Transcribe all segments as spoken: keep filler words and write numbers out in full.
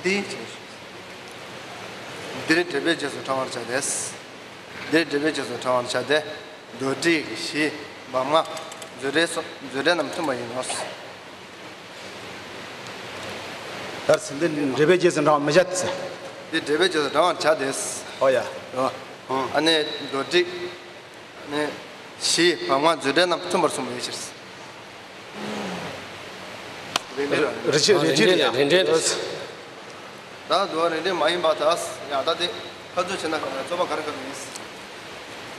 འདིར་འབྲེལ་པའི་རྗེས་སུ་འབྲང་བར་བྱ་སྟེ། འདིར་འབྲེལ་པའི་རྗེས་སུ་འབྲང་བར་བྱ་སྟེ། མདོར་བསྡུས་ཀྱི་བཞི། བམ་ལྔ། མཛོད་འགྲེལ་སོགས། མཛོད་འགྲེལ་རྣམས་མཐུན་པ་ཡིན་ནོ། ཡར་ཟིན་འདི་འབྲེལ་པའི་རྗེས་སུ་འབྲང་བར་མི་བྱ་སྟེ། འདི་འབྲེལ་པའི་རྗེས་སུ་འབྲང་བར་བྱ་སྟེ། ཨོ་ཡ། ཨོ། ཨང་། ཨ་ནི་མདོར་བསྡུས། ནི། བཞི། བམ་ལྔ། མཛོད་འགྲེལ་རྣམས་མཐུན་པར་གསུངས་པའི་ཕྱིར། རིན་ཆེན་རིན་ཆེན་རིན་ཆེན་རིན་ཆེན། ད་དུ་བ་རིན་ཆེན་མ་ཡིན་པ་དག། ཡང་ད་དེ་ཁ་ཐུག་བྱས་ན་རྩོད་པ་ག་རེ་ག་རེ་ཡིན།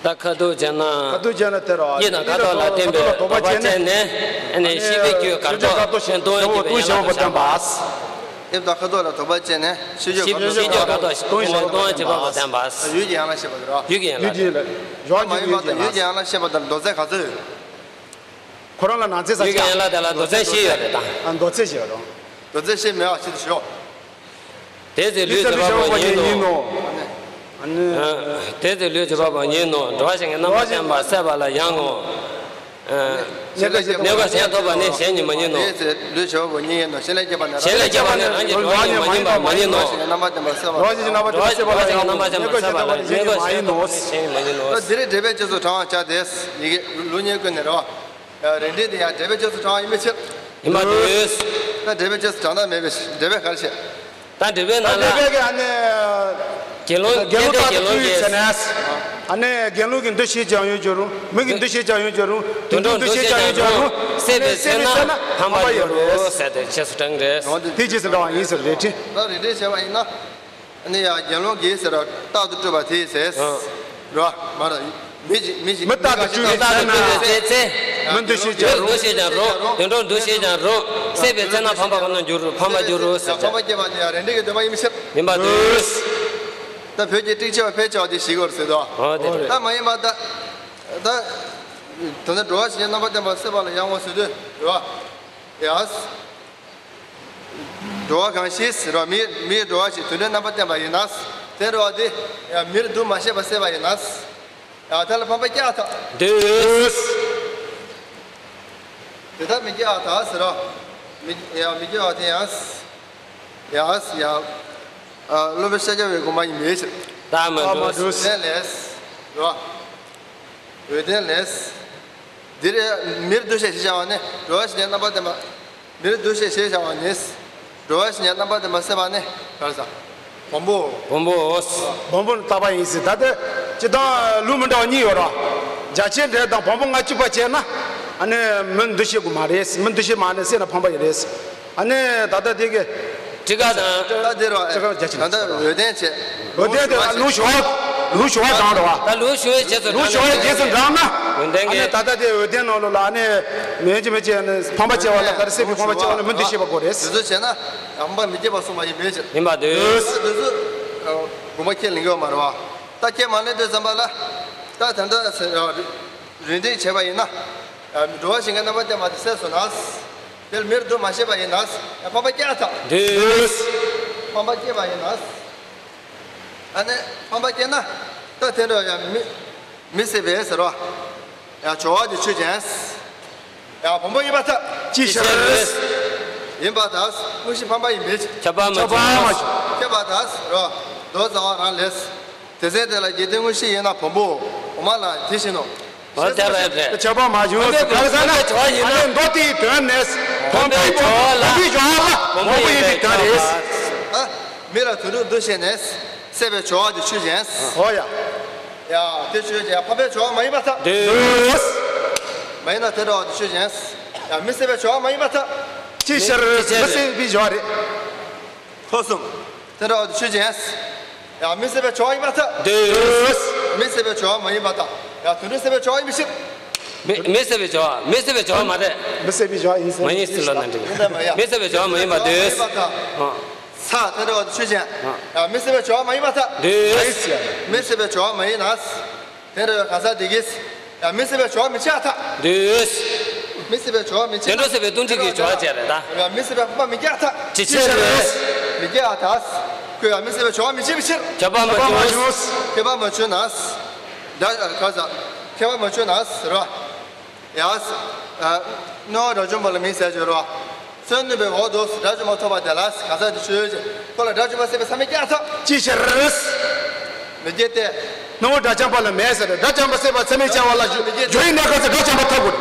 ད་ཁ་ཐུག་བྱས་ན། ཁ་ཐུག་བྱས་ན་དེ་ར། གཉིས་དང་ཁ་ཐུག་ལ་བརྟེན་པའི་དོགས་པ་བཅད་ནས། ཨ་ནི་ཤེས་པའི་རྒྱུད་དགག་དོགས་སྟོང་ཉིད་པའི་ཡན་ལག་ཏུ་བཞག་པ། ཨེ། ད་ཁ་ཐུག་ལ་དོགས་པ་བཅད་ནས་ཤེས་རྒྱུད་དགག་དོགས་སྟོང་ཉིད་པའི་ཡན་ལག་ཏུ་བཞག་པ་བསྟན་པ། ཡུལ་གྱི་ཡན་ལག་བཤད་པ་དེ་ར། ཡུལ་གྱི་ཡན་ལག་ཡུལ་གྱི་ཡན་ལག་ཡོངས་ཀྱི་ཡུལ་གྱི་ཡན་ལག་བཤད་པ་དེར་མདོ་ཚན་ག་ཚོད་ཡོད། ཁོ་རང་ལ་ནང་ཚན་ས་ཡུལ་གྱི་ཡན་ལག་དེ་ལ་མདོ་ཚན་བཞི་ཡོད་རེད་ད། ཨ། མདོ་ཚན་བཞི་ཡོད་རེད། མདོ་ཚན་བཞི་མེད་པ་ཞིག་ཏུ་ཞོག། དེ་ཚེ་ལུས་བྱེད་པ་པོ་ཉིད་ནོ། ཨ་ནི། དེ་ཚེ་ལུས་བྱེད་པ་པོ་ཉིད་ནོ། འགྲོ་བ་གཞན་གྱི་རྣམ་པ་བསྟན་པ་སྲེད་པ་ལ་ཡང་ངོ་། གནས་སྐབས་གཞན་ཐོབ་པ་ནི་གཞན་ཉིད་མ་ཡིན་ནོ། དེ་ཚེ་ལུས་བྱེད་པ་པོ་ཉིད་ཡིན་ནོ། གཞན་ལས་སྐྱེས་པ་ནི་རང་གི་གྲོགས་ཉིད་མ་ཡིན་པ་མ་ཡིན་ནོ། རྣམ་པ་བསྟན་པ་སྲེད་པ། རྣམ་པ་བསྟན་པ་སྲེད་པ་ལ་ཡང་ངོ་། གནས་སྐབས་གཞན་ཐོབ་པ་ནི་གཞན་ཉིད་མ་ཡིན་ནོ། གཞན་ཉིད་མ་ཡིན་ནོ། འདིར་འབྲེལ་པའི་རྗེས་སུ་འབྲང་བར་བྱ་སྟེ། ཡི་གེ་ལུགས་གཉིས་ཀུན་ནས་རེད་བ། རིན་ཆེན་དེ་ཡང་འབྲེལ་པའི་རྗེས་སུ་འབྲང་བ་ཡིན་པའི་ཕྱིར། ཡིན་པ་འདོད། ད་འབྲེལ་པའི་རྗེས་སུ་འབྲང་སྟངས་མེད་པའི་འབྲེལ་པའི་ག་རེ་བྱེད། ད་འབྲེལ་པའི་ནང་ལ། འབྲེལ་པའི་གི་ཨ་ནི། དགེ་སློང་དགེ་སློང་དགེ་སྟེ་དགེ་སློང་གི། ཟེར་ནས། ཨ་ནི་དགེ་སློང་གི་འདུ་ཤེས་ཀྱང་ཡོད་རྒྱུ་རུང་། མི་གི་འདུ་ཤེས་ཀྱང་ཡོད་རྒྱུ་རུང་། དུད་འགྲོ་འདུ་ཤེས་ཀྱང་ཡོད་རྒྱུ་རུང་། སྲེད་པའི་ཚེ་ན་ཕམ་པ་ཡོད་རུང་ཟེར་ཏེ་རྗེས་སུ་འབྲང་རེད། དེ་རྗེས་སུ་འབྲང་བ་ཡིན་ཟེར་རེད་དྲི། ད་རིན་ཆེན་བྱས་པ་ཡིན་ན། ཨ་ནི་ཡང་དགེ་སློང་གིས་ཟེར་ར་རྟག་ཏུ་སྤྲོས་པ་དེས་ཟེར། ཨ། རོ། མ་ར། མི་ཞིག་མི་ཞིག་མི་རྟག་ཏུ་སྤྲོས་པའི་ཚེ་ན། མི་འདུ་ཤེས་ཀྱང་རུང་། མི་འདུ་ཤེས་ཀྱང་རུང་། དུད་འགྲོ་འདུ་ཤེས་ཀྱང་རུང་། སྲེད་པའི་ཚེ་ན་ཕམ་པ་གང་དུ་འགྱུར་ཕམ་པ་འགྱུར་རོ་ཟེར། ཕམ་པ་སྐྱེ་བ་དེ་ཡང་རིན་ཆེན་གྱི་འདོད་པ་ཡིན་པའི་ཕྱིར། ཡིན་པ་འདོད། ད་བོད་ཀྱི་ཀྲིག་ཆེ་བ་ཕལ་ཆེ་བ་དེ་ཞིག་གོ་ཟེར་དོ། ཨོ་དེ་རེད། ད་མ་ཡིན་པ་ད། ད། དོན་དུ་འགྲོ་བ་ཞིག་རྣམ་པ་བསྟན་པ་སྲེད་པ་ལ་ཡང་ངོ་ཟེར་དུས་རེད་བ། ཡ། འགྲོ་བ་གང་ཞིག་ཟེར་བ་མི་མིའི་འགྲོ་བ་ཞིག་དུད་འགྲོའི་རྣམ་པ་བསྟན་པ་ཡིན་ན། དེ་འགྲོ་བ་དེ་ཡང་མིར་འདུ་མ་ཤེས་པ་སྲེད་པ་ཡིན་ན། ཡང་དེ་ལ་ཕམ་པ་སྐྱེ་བ་དང་། འདོད། དེ་ལྟར་མི་སྐྱེ་བ་དང་ཟེར་བ། མི་ཡང་མི་སྐྱེ་བ་དེ་ཡང་། ཡང་ཡང་། སློབ་དཔོན་ཤཱཀྱ་པའི་དགོངས་པ་ཡིན་མིན་ཕྱིར། ད་མ་འདོད། འོད་ལྡན་ལས། རེད་བ། འོད་ལྡན་ལས། འདིར་མིར་འདུ་ཤེས་ཞེས་བྱ་བ་ནི་འགྲོ་བ་ཞིག་ཡང་རྣམ་པ་བསྟན་པ། མིར་འདུ་ཤེས་ཞེས་བྱ་བ་ནི། འགྲོ་བ་ཞིག་ཡང་རྣམ་པ་བསྟན་པ་སྲེད་པ་ནི་ག་རེ་ཟ། བོང་བུ། བོང་བུའོ། བོང་བུ་ནི་རྟག་པ་ཡིན་ཟེར། ད་ལྟ་སྤྱིར་བཏང་ལུགས་མི་འདྲ་བ་གཉིས་ཡོད་ར། རྒྱ་ཆེར་འགྲེལ་དང་བོང་བུ་ལྔ་གཅིག་པ་བྱས་ན། ཨ་ནི་མི་འདུ་ཤེས་དགོས་མ་རེད། མི་འདུ་ཤེས་མ་ནི་སྲེད་ན་ཕམ་པ་ཡི་རེད། ཨ་ནི་ད་ལྟ་དེ་གི། ཊཱི་ཀ་དང་། ཊཱི་ཀ་དེ་ར། ཊཱི་ཀ་རྒྱ་ཆེ་ན། ད་ལྟ་འོད་ལྡན་བྱས། འོད་ལྡན་དེ་ལུགས་ཞུ་བ། ལུགས་ཞུ་བ་དྲངས་ར་བ། ད་ལུགས་ཞུ་བའི་རྗེས་སུ། ལུགས་ཞུ་བའི་རྗེས་སུ་འབྲངས་ན། འོད་ལྡན་གྱི། ཨ་ནི་ད་ལྟ་དེ་འོད་ལྡན་ནང་ལོགས་ལ་ཨ་ནི། མེད་ཀྱི་མེད་ཀྱི་ཨ་ནི་ཕམ་པ་སྐྱེ་བ་ལ་ག་རེ་སྲེད་པའི་ཕམ་པ་སྐྱེ་བ་ལ་མི་འདུ་ཤེས་པ་དགོས་རེད། དེ་ཚོ་བྱས་ན་ཡང་ཕམ་པ་མི་སྐྱེ་བར་གསུངས་པ་ཡིན་མོད་ཀྱི། ཡིན་པ་འདོད། ད་དེ་ཚོ་དགོངས་པ་ཁས་ལེན་གྱི་ཡོད་མ་རེད་བ། ད་ཁས་མ་ལེན་དུས་ཙམ་པ་ལ། ད་ད་ལྟ་རིན་འགྲེལ་བྱས་པ་ཡིན་ན། འགྲོ་བ་གཞན་གྱི་རྣམ་པ་བསྟན་པ་དེ་སྲེད་སོང་ན། དེར་མིར་འདུ་མ་ཤེས་པ་ཡིན་ན། ཕམ་པ་སྐྱེ་བ་དང་། འདོད། ཕམ་པ་སྐྱེས་པ་ཡིན་ན། ཨ་ནི་ཕམ་པ་སྐྱེས་ན། ད་དེ་འདྲ་ཡང་མི་མི་སྲེད་པས་ཟེར་བ། ཡང་སྦྱོར་བ་དེ་ཆོས་ཅན། ཡང་བོང་བུ་ཡིན་པར་ཐལ། ཅི་ཕྱིར། ཡིན་པར་ཐལ། དངོས་གཞི་ཕམ་པ་ཡིན་མིན། ཁྱབ་པ་མ་བྱུང་། ཁྱབ་པ་མ་བྱུང་། ཁྱབ་པར་ཐལ་ཟེར་བ། མདོ་རྩ་བ་རང་ལས། དེ་ཚེ་དེ་ལ་རྒྱུ་དེ་དངོས་གཞི་ཡིན་ན་བོང་བུ། འོ་མ་ལ་དེ་བཞིན་ནོ། འོ་དེ་ལ་རེད། ཁྱབ་པ་མ་བྱུང་། ག་རེ་ཟེར་ན། ཨ་ནི་མདོ་དེའི་དོན་ནི། བོང་བུའི་སྦྱོར་བ་ལ། བོང་བུའི་སྦྱོར་བ་ལ་བོང་བུ་ཡིན་པའི་དོན་རེད། ཨ། མི་ལ་དུད་འགྲོ་འདུ་ཤེས་ནས། སྲེད་པའི་སྦྱོར་བ་དེ་ཆོས་ཅན། འོ་ཡ། ཡ། དེ་ཆོས་ཅན། ཕམ་པའི་སྦྱོར་བ་མ་ཡིན་པར་ཐལ། འདོད། མ་ཡིན་ན་དེ་འདྲ་བ་དེ་ཆོས་ཅན། ཡ། མི་སྲེད་པའི་སྦྱོར་བ་མ་ཡིན་པར་ཐལ། ཅི་ཕྱིར། མི་སྲེད་པའི་སྦྱོར་བ་རེད། ཐོ་གསུམ། དེ་འདྲ་བ་དེ་ཆོས་ཅན། ཡང་མི་སྲེད་པའི་སྦྱོར་བ་ཡིན་པར་ཐལ། འདོད། མི་སྲེད་པའི་སྦྱོར་བ་མ་ཡིན་པར་ཐལ། ཡང་དུད་འགྲོ་སྲེད་པའི་སྦྱོར་བ་ཡིན་པའི་ཕྱིར། མི་མི་སྲེད་པའི་སྦྱོར་བ། མི་སྲེད་པའི་སྦྱོར་བ་མ་རེད། མི་སྲེད་པའི་སྦྱོར་བ་ཡིན་ཟེར། མ་ཡིན་ཟེར་ལབ་ན་འགྲིག་མི་སྲེད་པའི་སྦྱོར་བ་མ་ཡིན་པར་འདོད། ཨ། ས་དེ་འདྲ་བ་དེ་ཆོས་ཅན། ཡང་མི་སྲེད་པའི་སྦྱོར་བ་མ་ཡིན་པར་ཐལ། འདོད། མི་སྲེད་པའི་སྦྱོར་བ་མ་ཡིན་ན། དེ་འདྲ་བའི་གང་ཟག་དེ་གིས། ཡང་མི་སྲེད་པའི་སྦྱོར་བ་མི་བྱེད་པར་ཐལ། འདོད། མི་སྲེད་པའི་སྦྱོར་བ་མི་བྱེད་ན། དེ་འདྲ་སྲེད་པའི་ལྟུང་བྱེད་ཀྱི་སྦྱོར་བ་བྱས་རེད་ད། ཡང་མི་སྲེད་པའི་ཕམ་པ་མི་སྐྱེ་བར་ཐལ། ཅི་ཕྱིར། མི་སྐྱེ་བར་ཐལ། ཁོས་ཡང་མི་སྲེད་པའི་སྦྱོར་བ་མི་བྱེད་པའི་ཕྱིར། ཁྱབ་པ་མ་བྱུང་། ཁྱབ་པ་མ་བྱུང་ན། ད་ག་ས། ཁྱབ་པ་མ་བྱུང་ན་ཟེར་བ། ཡ། སྣང་བ་དགྲ་བཅོམ་པ་ལ་མིང་ཟེར་བརྗོད་རོ། བརྩོན་ནུས་པའི་འོག་ཏུ་དགྲ་བཅོམ་པ་ཐོབ་པ་དེ་ལ་ག་ས་དེ་ཆོས་ཅན། ཁོ་ལ་དགྲ་བཅོམ་པ་སད་པའི་ཚད་མས་བསྐྱངས་ཐོབ། ཅི་ཕྱིར། མི་འགྱུར་ཏེ། སྣང་བ་དགྲ་བཅོམ་པ་ལ་མེད་ཟེར། དགྲ་བཅོམ་པ་སད་པའི་ཚད་མས་བསྐྱངས་པ་ལ་འགྱུར་བའི་གནས་སྐབས་སུ་དགྲ་བཅོམ་པ་ཐོབ་དགོས།